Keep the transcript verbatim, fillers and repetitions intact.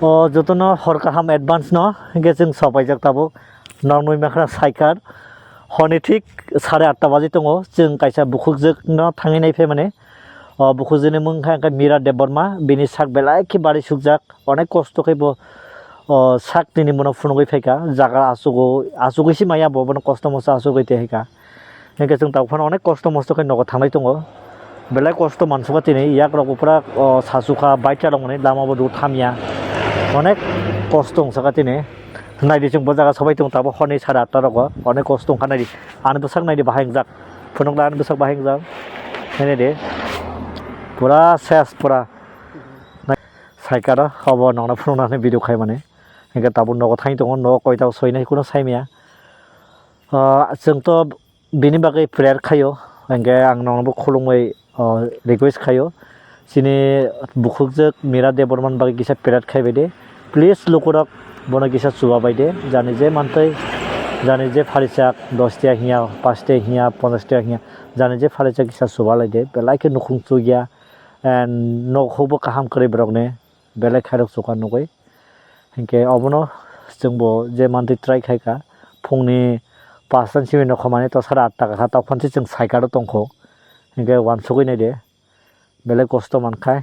O jotono hor kaham advance no, hingke chwng sopaijak tabuk. Noknwi makhra saikar. Honi thik sare atta baji tongo. Chwng kaisa bukhukjwk no thangwi nai phaimani. O bukhukjwk ni mung kha hingke Mira Debbarma. Bini sak belai khe bari sukjak. Onek kosto khe bo, o, sak tini bono phunugwi phaikha. Jaga achugo, achugwi si maya bo, bono kosto mosto achugwi tei hai kha. Hingke chwng tabuk phano onek kosto mosto khe nogo thanglai tongo. Belai kosto mansukha tini, yak rok bo pura, o, sasukha, bike chalok mani lama bo do thamya. Onek kosto wngsakha tini. Naidi chwng bo jaga sobai tongo tabuk horni sare atta rogo. Onek kosto wngkha naidi. Ani bwsak naidi bahai wngjak. Phunukla ani bwsak bahai wngjak. Naidi. Pura ses pura. Saikaro obo nokna phunuknani video khaimani. Hingke tabuk nogo thangwi tongo, nogo koita soinai kuno saimaya. Ah, chwng to bini bagwi prayer khaio, hingke ang nokno bo khulumui, ah, request khaio. Chini bukhukjwk Mira Debbarman bagwi kisa prayer khaibai de. Please lukurok bono kisa chubabai de. Jani je mantwi, jani je pharichak dos tiya hiya, pash tiya hiya, ponchash tiya hiya, jani je pharichak kisa chubalai de. Belai khe nukhung chukya, and nok hukbo kaham kwrwi borokni. Belai khairok chukha nugwi. Hinkhe obono chwngbo je mantwi try khaikha. Phungni pasta ni simi nokho mani to sara atta kakha, tokphani se chwng saikaro tongkho. Hinkhe uansugwi naide. Belai kosto mankha.